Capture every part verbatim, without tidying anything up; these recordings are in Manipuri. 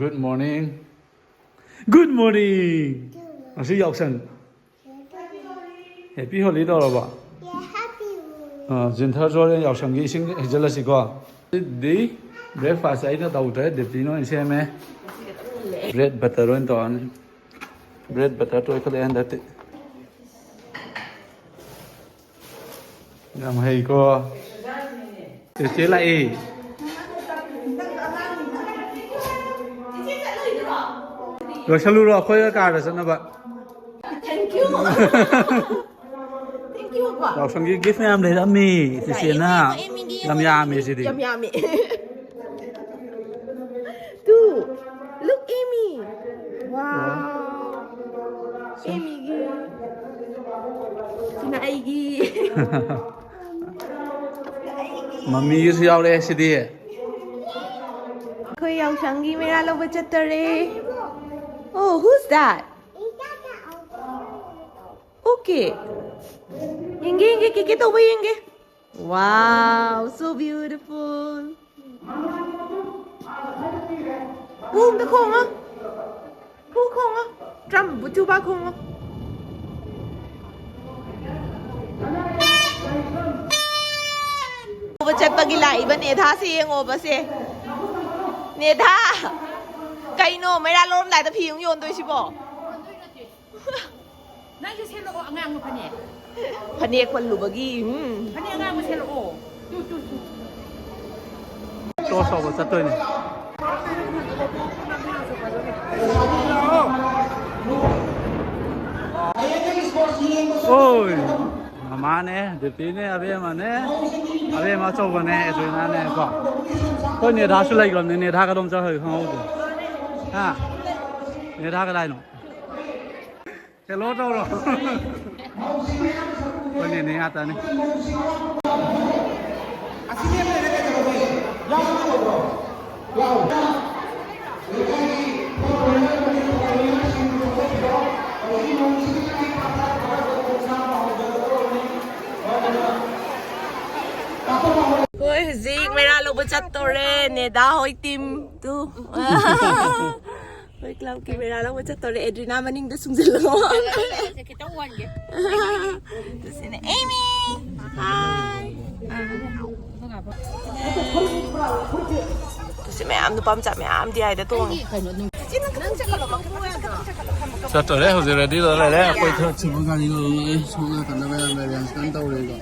Good morning. Good morning. ꯉꯁꯤ ꯌꯥꯎꯁꯪ꯫ Happy Holi ꯇꯧꯔꯕ? ꯑ, ꯖꯤꯟꯊꯔꯁꯨ ꯍꯣꯔꯦꯟ ꯌꯥꯎꯁꯪꯒꯤ ꯏꯁꯤꯡ ꯍꯩꯖꯤꯜꯂꯁꯤꯀꯣ꯫ ꯑꯗꯨꯗꯤ breakfast ꯑꯩꯅ ꯇꯧꯗ꯭ꯔꯦ, ꯗꯤꯞꯇꯤꯅ ꯑꯣꯏꯅ ꯁꯦꯝꯃꯦ꯫ Bread butter ꯑꯣꯏꯅ ꯇꯧꯔꯅꯤ꯫ Bread butter ꯇꯣꯏꯈꯠꯂꯛꯑꯦ ꯍꯟꯗꯛꯇꯤ꯫ ꯌꯥꯝ ꯍꯩꯀꯣ꯫ ꯆꯦꯆꯦ ꯂꯥꯛꯑꯦ꯫ ꯂꯣꯏꯁꯜꯂꯨꯔꯣ, ꯑꯩꯈꯣꯏꯒ ꯀꯥꯔꯗ ꯆꯠꯅꯕ꯫ Thank you. Thank you, ꯀꯣ꯫ ꯌꯥꯎꯁꯪꯒꯤ gift ꯃꯌꯥꯝ ꯂꯩꯔꯛꯑꯝꯃꯤ ꯆꯦꯆꯦꯅ꯫ ꯌꯥꯝ ꯌꯥꯝꯃꯤ ꯁꯤꯗꯤ꯫ ꯌꯥꯝ ꯌꯥꯝꯃꯤ꯫ Two. Look, Amy. Wow. Amy ꯒꯤ꯫ ꯁꯤꯅ ꯑꯩꯒꯤ꯫ ꯃꯝꯃꯤꯒꯤꯁꯨ ꯌꯥꯎꯔꯛꯑꯦ ꯁꯤꯗꯤ꯫ ꯑꯩꯈꯣꯏ ꯌꯥꯎꯁꯪꯒꯤ ꯃꯦꯔꯥ ꯂꯧꯕ ꯆꯠꯇꯣꯔꯦ꯫ Oh, who's that? Okay. ꯌꯦꯡꯒꯦ, ꯌꯦꯡꯒꯦ, ꯀꯦ ꯀꯦ ꯇꯧꯕ ꯌꯦꯡꯒꯦ꯫ Wow, so beautiful. ꯍꯨ ꯑꯝꯇ ꯈꯣꯡꯉꯣ꯫ ꯍꯨ ꯈꯣꯡꯉꯣ꯫ ꯇ꯭ꯔꯝ ꯕꯨꯆꯨꯕ ꯈꯣꯡꯉꯣ꯫ ꯎꯕ ꯆꯠꯄꯒꯤ ꯂꯥꯛꯏꯕ ꯅꯦꯙꯥꯁꯦ ꯌꯦꯡꯉꯣꯕꯁꯦ꯫ ꯅꯦꯙꯥ! ꯀꯩꯅꯣ ꯃꯩꯔꯥ ꯂꯧꯔꯝꯗꯥꯏꯗ ꯐꯤ ꯑꯃꯨꯛ ꯌꯣꯟꯗꯣꯏꯁꯤꯕꯣ? ꯅꯪꯁꯨ ꯁꯦꯠꯂꯛꯑꯣ ꯑꯉꯥꯡꯕ ꯐꯅꯦꯛ꯫ ꯐꯅꯦꯛ ꯄꯜꯂꯨꯕꯒꯤ, ꯎꯝ꯫ ꯐꯅꯦꯛ ꯑꯉꯥꯡꯕ ꯁꯦꯠꯂꯛꯑꯣ꯫ ꯇꯨ, ꯇꯨ, ꯇꯨ꯫ Toss ꯇꯧꯕ ꯆꯠꯇꯣꯏꯅꯦ꯫ ꯑꯣꯏ, ꯃꯃꯥꯅꯦ, ꯗꯤꯄꯤꯅꯦ, ꯑꯕꯦꯝꯃꯅꯦ, ꯑꯕꯦꯝꯃ ꯑꯆꯧꯕꯅꯦ, ꯑꯦꯗ꯭ꯔꯤꯅꯥꯅꯦ ꯀꯣ꯫ ꯑꯩꯈꯣꯏ ꯅꯦꯗꯥꯁꯨ ꯂꯩꯈ꯭ꯔꯕꯅꯦ, ꯅꯦꯗꯥ ꯀꯗꯣꯝ ꯆꯠꯈ꯭ꯔꯒꯦ ꯈꯪꯍꯧꯗꯦ꯫ ꯍꯥ? ꯅꯦꯗꯥ ꯀꯗꯥꯏꯅꯣ? Hello ꯇꯧꯔꯣ꯫ ꯍꯣꯏꯅꯦꯅꯦ, ꯉꯥꯛꯇꯅꯤ꯫ ꯑꯩꯈꯣꯏ ꯍꯧꯖꯤꯛ ꯃꯩꯔꯥ ꯂꯧꯕ ꯆꯠꯇꯣꯔꯦ, ꯅꯦꯗꯥ ꯍꯣꯏ team꯫ ꯇꯨ꯫ ꯑꯩꯈꯣꯏ ꯀ꯭ꯂꯕꯀꯤ ꯃꯦꯔꯥ ꯂꯧꯕ ꯆꯠꯇꯧꯔꯦ꯫ ꯑꯦꯗ꯭ꯔꯤꯅꯥ ꯃꯅꯤꯡꯗ ꯁꯨꯡꯖꯤꯜꯂꯒ꯫ ꯈꯤꯇꯪ ꯋꯥꯟꯒꯦ꯫ ꯇꯨꯁꯤꯅ ꯑꯦꯃꯤ꯫ ꯍꯥꯏ꯫ ꯇꯨꯁꯤ ꯃꯌꯥꯝ ꯅꯨꯄꯥ ꯃꯆꯥ ꯃꯌꯥꯝ ꯗꯤ ꯑꯥꯏꯗ ꯇꯣꯡꯉꯦ꯫ ꯆꯠꯇꯣꯔꯦ ꯍꯧꯖꯤꯛ ꯔꯦꯗꯤ ꯇꯧꯔ ꯂꯩꯔꯦ꯫ ꯑꯩꯈꯣꯏ ꯊꯕꯛ ꯁꯨꯕ ꯒꯥꯔꯤ ꯂꯧꯔꯦ꯫ ꯁꯣꯝ ꯅꯥꯀꯟꯗ ꯃꯌꯥꯝ ꯑꯦꯔꯦꯟꯖ ꯀꯟꯅ ꯇꯧꯔꯤꯀꯣ꯫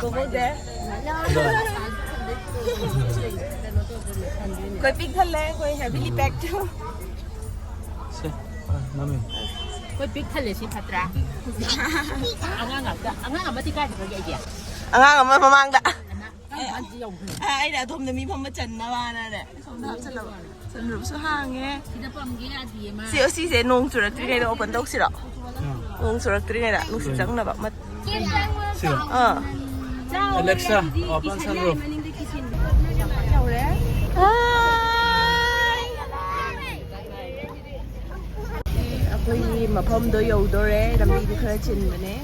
ꯕꯣꯕꯣꯛ ꯗꯦ꯫ ꯑꯩꯈꯣꯏ ꯄꯤꯛ ꯊꯜꯂꯦ, ꯑꯩꯈꯣꯏ heavily packed꯫ ꯁꯦ, ꯑ, ꯅꯝꯃꯦ꯫ ꯑꯩꯈꯣꯏ ꯄꯤꯛ ꯊꯜꯂꯦ, ꯁꯤ ꯐꯠꯇ꯭ꯔꯥ? ꯑꯉꯥꯡ ꯉꯥꯛꯇ꯫ ꯑꯉꯥꯡ ꯑꯃꯗꯤ ꯀꯥꯏꯗ ꯂꯩꯒꯦ ꯑꯩꯒꯤ? ꯑꯉꯥꯡ ꯑꯃ ꯃꯃꯥꯡꯗ꯫ ꯑꯉꯥꯡ ꯑꯃꯗꯤ ꯌꯧꯈ꯭ꯔꯦ꯫ ꯑ, ꯑꯩꯅ ꯑꯗꯣꯝꯗ ꯃꯤ ꯐꯝꯕ ꯆꯟꯅꯕꯅꯅꯦ ꯁꯣꯝꯗ ꯍꯥꯞꯆꯜꯂꯕ꯫ ꯁꯟꯔꯨꯞꯁꯨ ꯍꯥꯡꯉꯦ꯫ ꯁꯤꯗ ꯄꯝꯒꯦ ꯌꯥꯗꯤꯌꯦ ꯃꯥ꯫ ꯁꯤ, ꯁꯤꯁꯦ ꯅꯣꯡ ꯆꯨꯔꯛꯇ꯭ꯔꯤꯉꯩꯗ open ꯇꯧꯁꯤꯔꯣ? ꯅꯣꯡ ꯆꯨꯔꯛꯇ꯭ꯔꯤꯉꯩꯗ ꯅꯨꯡꯁꯤꯠ ꯆꯪꯅꯕ꯫ ꯁꯤꯔꯣ? ꯑꯥ꯫ Alexa, open sunroof꯫ ꯌꯧꯔꯦ꯫ ꯍꯥꯏ꯫ ꯑꯩꯈꯣꯏꯒꯤ ꯃꯐꯝꯗꯣ ꯌꯧꯗꯣꯔꯦ꯫ ꯂꯝꯕꯤꯗꯤ ꯈꯔ ꯆꯤꯟꯕꯅꯦ꯫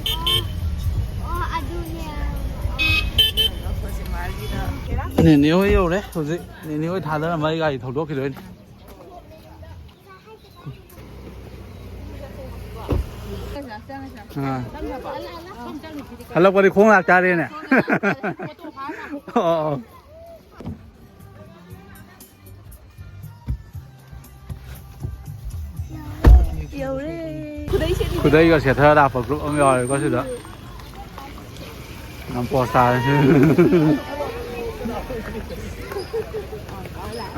ꯅꯦꯅꯦ ꯍꯣꯏ ꯌꯧꯔꯦ ꯍꯧꯖꯤꯛ꯫ ꯅꯦꯅꯦ ꯍꯣꯏ ꯊꯥꯗꯔꯝꯃ ꯑꯩ ꯒꯥꯔꯤ ꯊꯧꯗꯣꯛꯈꯤꯗꯣꯏꯅꯦ꯫ ꯑꯥ꯫ ꯍꯜꯂꯛꯄꯗꯤ ꯈꯣꯡ ꯂꯥꯛꯇꯥꯔꯦꯅꯦ꯫ ꯑꯣ꯫ ꯌꯧꯔꯦ꯫ ꯈꯨꯗꯩ ꯁꯦꯠꯂꯤ꯫ ꯈꯨꯗꯩꯒ ꯁꯦꯠꯊꯔ ꯂꯥꯛꯄ group ꯑꯃ ꯌꯥꯎꯔꯦꯀꯣ ꯁꯤꯗ꯫ ꯌꯥꯝ ꯄꯣꯁ ꯇꯥꯔꯦ꯫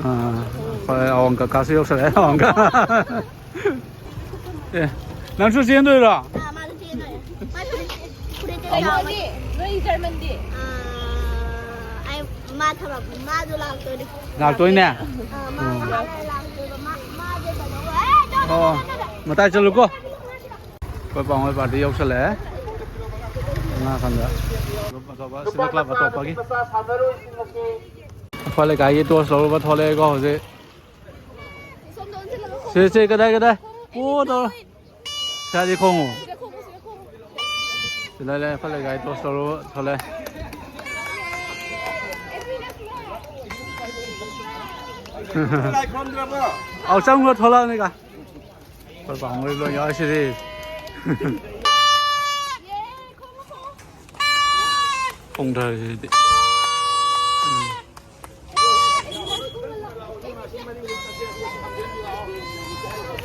ꯑꯥ, ꯍꯣꯏ, ꯑꯋꯥꯡ ꯀꯀꯥꯁꯨ ꯌꯧꯁꯜꯂꯛꯑꯦ, ꯑꯋꯥꯡ ꯀꯀꯥ꯫ ꯑꯦ, ꯅꯪꯁꯨ ꯆꯦꯟꯗꯣꯏꯔꯣ? ꯑꯥ, ꯃꯥꯁꯨ ꯆꯦꯟꯗꯣꯏꯅꯦ꯫ ꯃꯥꯁꯨ ꯐꯨꯔꯤꯠꯇꯨ ꯌꯥꯎꯕꯅꯦ꯫ ꯅꯣꯏ ꯖꯔꯃꯟꯗꯤ? ꯑꯥ, ꯑꯩ ꯃꯥ ꯊꯕꯛ, ꯃꯥꯁꯨ ꯂꯥꯛꯇꯣꯏꯅꯦ꯫ ꯂꯥꯛꯇꯣꯏꯅꯦ? ꯑꯥ, ꯃꯥ ꯑꯣ꯫ ꯍꯥꯟꯅ ꯂꯥꯛꯇꯣꯏꯕ꯫ ꯃꯥ, ꯃꯥꯁꯦ ꯀꯩꯅꯣ, ꯑꯦ, ꯇꯣ, ꯇꯣ, ꯑꯣ, ꯇꯣ, ꯇꯣ, ꯇꯣ꯫ ꯃꯇꯥꯏ ꯆꯠꯂꯨꯀꯣ꯫ ꯑꯩꯈꯣꯏ ꯄꯥꯎꯃꯩ ꯄꯥꯔꯇꯤ ꯌꯧꯁꯜꯂꯛꯑꯦ꯫ ꯉꯥ ꯈꯟꯗ꯫ ꯒ꯭ꯔꯨꯞ ꯑꯇꯣꯞꯄ, ꯁꯤꯗ ꯀ꯭ꯂꯕ ꯑꯇꯣꯞꯄꯒꯤ꯫ ꯑꯩꯈꯣꯏ ꯂꯩꯀꯥꯏꯒꯤ ꯇꯣꯁ ꯂꯧꯔꯨꯕ ꯊꯣꯛꯂꯛꯑꯦꯀꯣ ꯍꯧꯖꯤꯛ꯫ ꯁꯦ, ꯁꯦ, ꯀꯗꯥꯏ, ꯀꯗꯥꯏ? ꯑꯣ, ꯇꯧꯔꯣ꯫ ꯁ꯭ꯋꯥꯏꯗꯤ ꯈꯣꯡꯉꯨ꯫ ꯁꯤꯗ ꯂꯩ, ꯑꯩꯈꯣꯏ ꯂꯩꯀꯥꯏ ꯇꯣꯁ ꯂꯧꯔꯨꯕ ꯊꯣꯛꯂꯛꯑꯦ꯫ ꯂꯥꯏ ꯈꯨꯔꯨꯝꯗ꯭ꯔꯕꯣ? ꯑꯧ, ꯆꯪꯈ꯭ꯔꯣ, ꯊꯣꯛꯂꯛꯑꯅꯤ ꯀ꯫ ꯑꯩꯈꯣꯏ ꯄꯥꯝꯃꯣꯏ ꯂꯣꯏ ꯌꯥꯎꯔꯤꯁꯤꯗꯤ꯫ ꯈꯣꯡꯊꯔꯤꯁꯤꯗꯤ꯫ ꯎꯝ꯫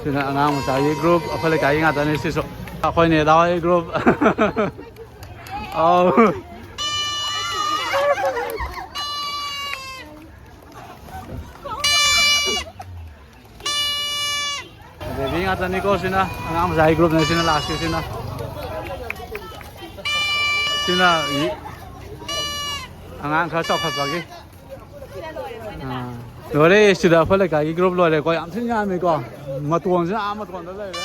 ꯁꯤꯅ ꯑꯉꯥꯡ ꯃꯆꯥꯒꯤ group, ꯑꯩꯈꯣꯏ ꯂꯩꯀꯥꯏꯒꯤ ꯉꯥꯛꯇꯅꯤ ꯁꯤꯁꯨ꯫ ꯑꯩꯈꯣꯏ ꯅꯦꯗꯥ ꯍꯣꯏ group꯫ ꯑꯧ꯫ Baby ꯉꯥꯛꯇꯅꯤꯀꯣ ꯁꯤꯅ, ꯑꯉꯥꯡ ꯃꯆꯥꯒꯤ groupꯅꯦ ꯁꯤꯅ, lastꯀꯤ ꯁꯤꯅ꯫ ꯁꯤꯅ ꯏ-, ꯑꯉꯥꯡ ꯈꯔ ꯆꯥꯎꯈꯠꯄꯒꯤ꯫ ꯑꯥ꯫ ꯂꯣꯏꯔꯦ, ꯁꯤꯗ ꯑꯩꯈꯣꯏ ꯂꯩꯀꯥꯏꯒꯤ group ꯂꯣꯏꯔꯦꯀꯣ, ꯌꯥꯝ ꯊꯤꯅ ꯌꯥꯝꯃꯤꯀꯣ꯫ ꯃꯇꯣꯟꯁꯤꯅ ꯑꯥ ꯃꯇꯣꯟꯗ ꯂꯩꯔꯦ꯫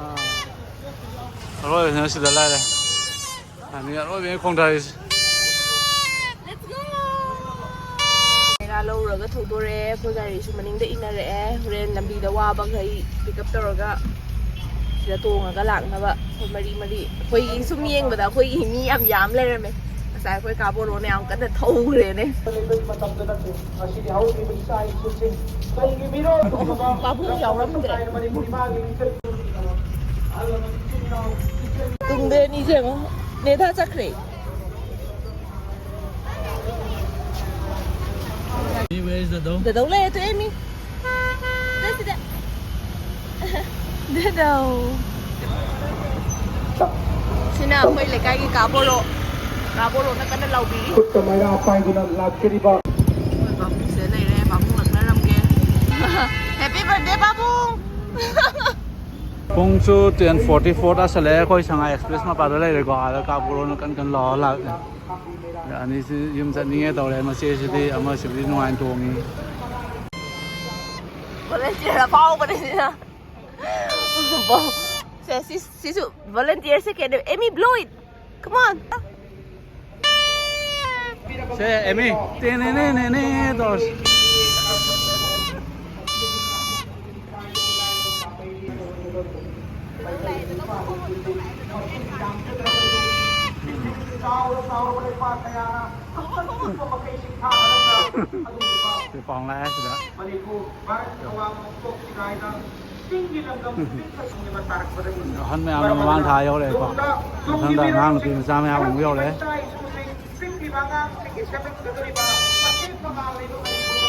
ꯑꯥ꯫ ꯑꯔꯣꯏꯕꯁꯤꯅ ꯁꯤꯗ ꯂꯩꯔꯦ꯫ ꯑꯅꯤ ꯑꯔꯣꯏꯕꯅꯤ ꯈꯣꯡꯗꯥꯔꯤꯁꯦ꯫ ꯀꯦꯃꯦꯔꯥ ꯂꯧꯔꯒ ꯊꯧꯗꯣꯔꯛꯑꯦ꯫ ꯑꯩꯈꯣꯏ ꯒꯥꯔꯤꯁꯨ ꯃꯅꯤꯡꯗ ꯏꯟꯅꯔꯛꯑꯦ꯫ ꯍꯣꯔꯦꯟ ꯂꯝꯕꯤꯗ ꯋꯥꯕꯈꯩ pick up ꯇꯧꯔꯒ ꯁꯤꯗ ꯇꯣꯡꯉꯒ ꯂꯥꯛꯅꯕ꯫ ꯑꯩꯈꯣꯏ ꯃꯔꯤ ꯃꯔꯤ꯫ ꯑꯩꯈꯣꯏꯒꯤ ꯁꯨꯝ ꯌꯦꯡꯕꯗ ꯑꯩꯈꯣꯏꯒꯤ ꯃꯤ ꯌꯥꯝ ꯌꯥꯝ ꯂꯩꯔꯝꯃꯦ꯫ ꯉꯁꯥꯏ ꯑꯩꯈꯣꯏ ꯀꯥ ꯕꯣꯔꯣꯅ ꯌꯥꯝ ꯀꯟꯅ ꯊꯧꯈ꯭ꯔꯦꯅꯦ꯫ ꯃꯇꯝꯗ ꯅꯠꯇꯦ꯫ ꯉꯁꯤꯗꯤ ꯍꯧꯈꯤꯕ ꯏꯆꯥ ꯏꯁꯨꯁꯤꯡ ꯇꯨꯡꯒꯤ ꯃꯤꯔꯣꯜ ꯄꯨꯝꯅꯃꯛ ꯄꯥꯕꯨꯡ ꯌꯥꯎꯔꯝꯗ꯭ꯔꯦ꯫ ꯃꯅꯤꯄꯨꯔ ꯏꯃꯥꯒꯤ ꯃꯤꯡꯆꯠ ꯇꯨꯡꯗ ꯑꯅꯤꯁꯦ ꯌꯦꯡꯉꯣ꯫ ꯅꯦꯗꯥ ꯆꯠꯈ꯭ꯔꯦ꯫ Where is the dough? ꯗꯗꯧ ꯂꯩꯔꯦ, ꯇꯣꯛꯑꯦ ꯃꯤ꯫ ꯁꯤꯗ, ꯁꯤꯗ꯫ ꯗꯗꯧ꯫ ꯁꯤꯅ ꯑꯩꯈꯣꯏ ꯂꯩꯀꯥꯏꯒꯤ ꯀꯥ ꯕꯣꯔꯣ꯫ ꯀꯥ ꯕꯣꯔꯣꯅ ꯀꯟꯅ ꯂꯥꯎꯕꯤꯔꯤ꯫ ꯈꯨꯠꯇ ꯃꯩꯔꯥ ꯄꯥꯏꯗꯨꯅ ꯂꯥꯛꯆꯔꯤꯕ꯫ ꯑꯩꯈꯣꯏ ꯄꯥꯕꯨꯡꯁꯤꯗ ꯂꯩꯔꯦ, ꯄꯥꯕꯨꯡ ꯂꯛꯅꯔꯝꯒꯦ꯫ Happy birthday, ꯄꯥꯕꯨꯡ! ꯄꯨꯡꯁꯨ ten forty four ꯇꯥꯁꯜꯂꯛꯑꯦ꯫ ꯑꯩꯈꯣꯏ ꯁꯉꯥꯏ ꯑꯦꯛꯁꯄ꯭ꯔꯦꯁ ꯃꯄꯥꯗ ꯂꯩꯔꯦꯀꯣ꯫ ꯑꯥꯗ ꯀꯥ ꯕꯣꯔꯣꯅ ꯀꯟ ꯀꯟ ꯂꯥꯎꯔ ꯂꯥꯛꯑꯦ꯫ ꯑꯅꯤꯁꯤ ꯌꯨꯝ ꯆꯠꯅꯤꯡꯉꯦ ꯇꯧꯔꯦ꯫ ꯃꯆꯦꯁꯤꯗꯤ ꯑꯃꯁꯤꯕꯨꯗꯤ ꯅꯨꯡꯉꯥꯏꯅ ꯇꯣꯡꯉꯤ꯫ Volunteer ꯑꯐꯥꯎꯕꯅꯤꯅ꯫ ꯁꯦ, ꯁꯤ, ꯁꯤꯁꯨ volunteer ꯁꯦ ꯀꯩꯅꯣ? Amy, blow it. Come on. ꯁꯦ, ꯑꯦꯃꯤ, ꯇꯦꯅꯦꯅꯦꯅꯦꯅꯦ ꯇꯧꯔꯁꯤ꯫ ꯄꯥꯎ ꯂꯥꯛꯑꯦ ꯁꯤꯗ꯫ ꯃꯅꯤꯄꯨꯔ, ꯚꯥꯔꯠ ꯑꯋꯥꯡ ꯅꯣꯡꯄꯣꯛ ꯆꯤꯡꯉꯥꯏꯗ ꯆꯤꯡꯒꯤ ꯂꯝꯗꯝ ꯎꯝ꯫ ꯄꯤꯛꯄ ꯁꯤꯡꯅꯕ ꯇꯥꯔꯛꯄꯗꯒꯤ ꯑꯍꯟ ꯃꯌꯥꯝꯅ ꯃꯔꯝ ꯃꯃꯥꯡ ꯑꯗꯨꯅ ꯊꯥ ꯌꯧꯔꯛꯑꯦꯀꯣ꯫ ꯇꯨꯡꯗ ꯃꯊꯪꯗ ꯇꯨꯡꯒꯤ ꯑꯉꯥꯡ ꯅꯨꯄꯤ ꯃꯤꯔꯣꯜꯁꯤꯡ ꯃꯆꯥ ꯃꯌꯥꯝ ꯑꯃꯨꯛ ꯌꯧꯔꯛꯑꯦ꯫ ꯏꯆꯥ ꯏꯁꯨꯁꯤꯡ ꯄꯤꯛꯂꯤꯕ ꯑꯉꯥꯡꯁꯤꯡꯒꯤ ꯁꯦꯝꯒꯠꯀꯗꯧꯔꯤꯕ ꯃꯇꯦꯡ ꯄꯥꯡꯂꯤꯕ ꯃꯅꯤꯄꯨꯔ꯫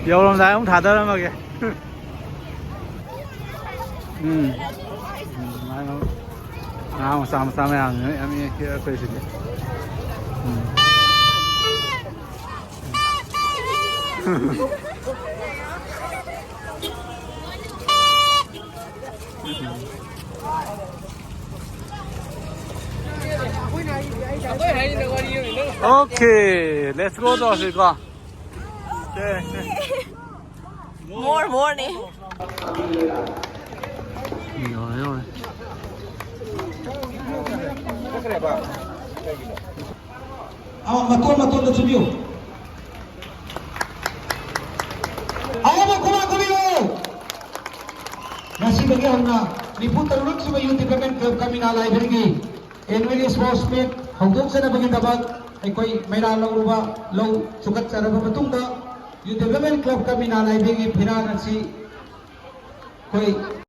ꯌꯧꯔꯝꯗꯥꯏ ꯑꯃꯨꯛ ꯊꯥꯗꯔꯝꯃꯒꯦ꯫ ꯎꯝ꯫ ꯎꯝ, ꯑꯉꯥꯡ ꯃꯆꯥ ꯃꯆꯥ ꯃꯌꯥꯝꯁꯤꯅ ꯌꯥꯝ ꯌꯦꯡ ꯊꯤꯔꯛꯇꯣꯏꯁꯤꯗꯤ꯫ ꯎꯝ꯫ Okay, let's go ꯇꯧꯔꯁꯤꯀꯣ꯫ Okay. More, more ꯅꯦ꯫ ꯌꯧꯔꯦ, ꯌꯧꯔꯦ꯫ ꯑꯥ, ꯃꯇꯣꯟ ꯃꯇꯣꯟꯗ ꯆꯨꯕꯤꯌꯨ꯫ ꯑꯌꯥꯝꯕ ꯈꯨꯕꯥꯛ ꯈꯨꯕꯤꯌꯨ꯫ ꯉꯁꯤꯗꯒꯤ ꯍꯧꯅ ꯅꯤꯐꯨ ꯇꯔꯨꯛ ꯁꯨꯕ Youth Development Club ꯀꯃꯤꯅꯥ ꯂꯥꯏꯕ꯭ꯔꯦꯔꯤꯒꯤ annual sports meet ꯍꯧꯗꯣꯛꯆꯅꯕꯒꯤꯗꯃꯛ ꯑꯩꯈꯣꯏ ꯃꯩꯔꯥ ꯂꯧꯔꯨꯕ, ꯂꯧ ꯆꯨꯈꯠꯆꯔꯕ ꯃꯇꯨꯡꯗ Youth Development Club ꯀꯃꯤꯅꯥ ꯂꯥꯏꯕ꯭ꯔꯦꯔꯤꯒꯤ ꯐꯤꯔꯥꯜ ꯑꯁꯤ ꯑꯩꯈꯣꯏ